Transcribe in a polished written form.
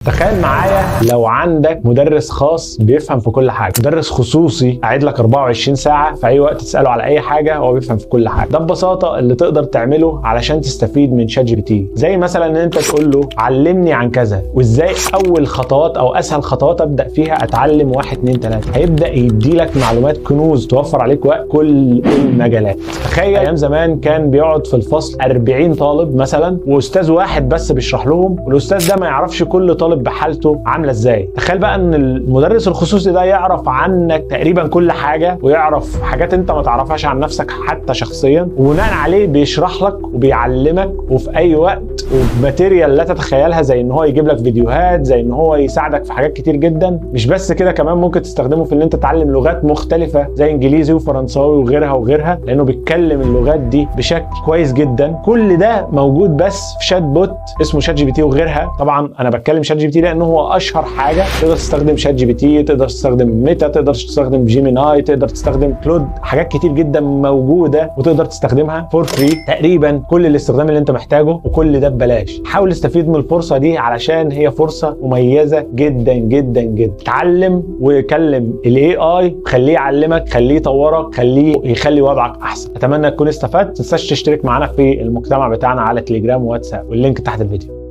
تخيل معايا لو عندك مدرس خاص بيفهم في كل حاجه، مدرس خصوصي قاعد لك 24 ساعة في اي وقت تساله على اي حاجة هو بيفهم في كل حاجه. ده ببساطة اللي تقدر تعمله علشان تستفيد من ChatGPT، زي مثلا ان انت تقول له علمني عن كذا وازاي اول خطوات او اسهل خطوات ابدا فيها اتعلم 1 2 3، هيبدا يدي لك معلومات كنوز توفر عليك وقت كل المجالات. تخيل ايام زمان كان بيقعد في الفصل 40 طالب مثلا واستاذ واحد بس بيشرح لهم، والاستاذ ده ما يعرفش كل طالب بحالته عامله ازاي. تخيل بقى ان المدرس الخصوصي ده يعرف عنك تقريبا كل حاجة ويعرف حاجات انت ما تعرفهاش عن نفسك حتى شخصيا، وبناء عليه بيشرح لك وبيعلمك وفي اي وقت وب material لا تتخيلها، زي ان هو يجيب لك فيديوهات، زي ان هو يساعدك في حاجات كتير جدا. مش بس كده، كمان ممكن تستخدمه في ان انت تتعلم لغات مختلفة زي انجليزي وفرنساوي وغيرها وغيرها، لانه بيتكلم اللغات دي بشكل كويس جدا. كل ده موجود بس في chatbot اسمه ChatGPT وغيرها. طبعا انا بتكلم ChatGPT لانه هو اشهر حاجة. تقدر تستخدم ChatGPT، تقدر تستخدم Meta، تقدر تستخدم Gemini، تقدر تستخدم Claude، حاجات كتير جدا موجودة وتقدر تستخدمها for free تقريبا كل الاستخدام اللي انت محتاجه، وكل ده ببلاش. حاول تستفيد من الفرصة دي علشان هي فرصة مميزة جدا جدا جدا. اتعلم وكلم ال AI، خليه يعلمك، خليه يطورك، خليه يخلي وضعك احسن. اتمنى تكون استفدت. ما تنساش تشترك معانا في المجتمع بتاعنا على تليجرام وواتساب، وال link تحت الفيديو.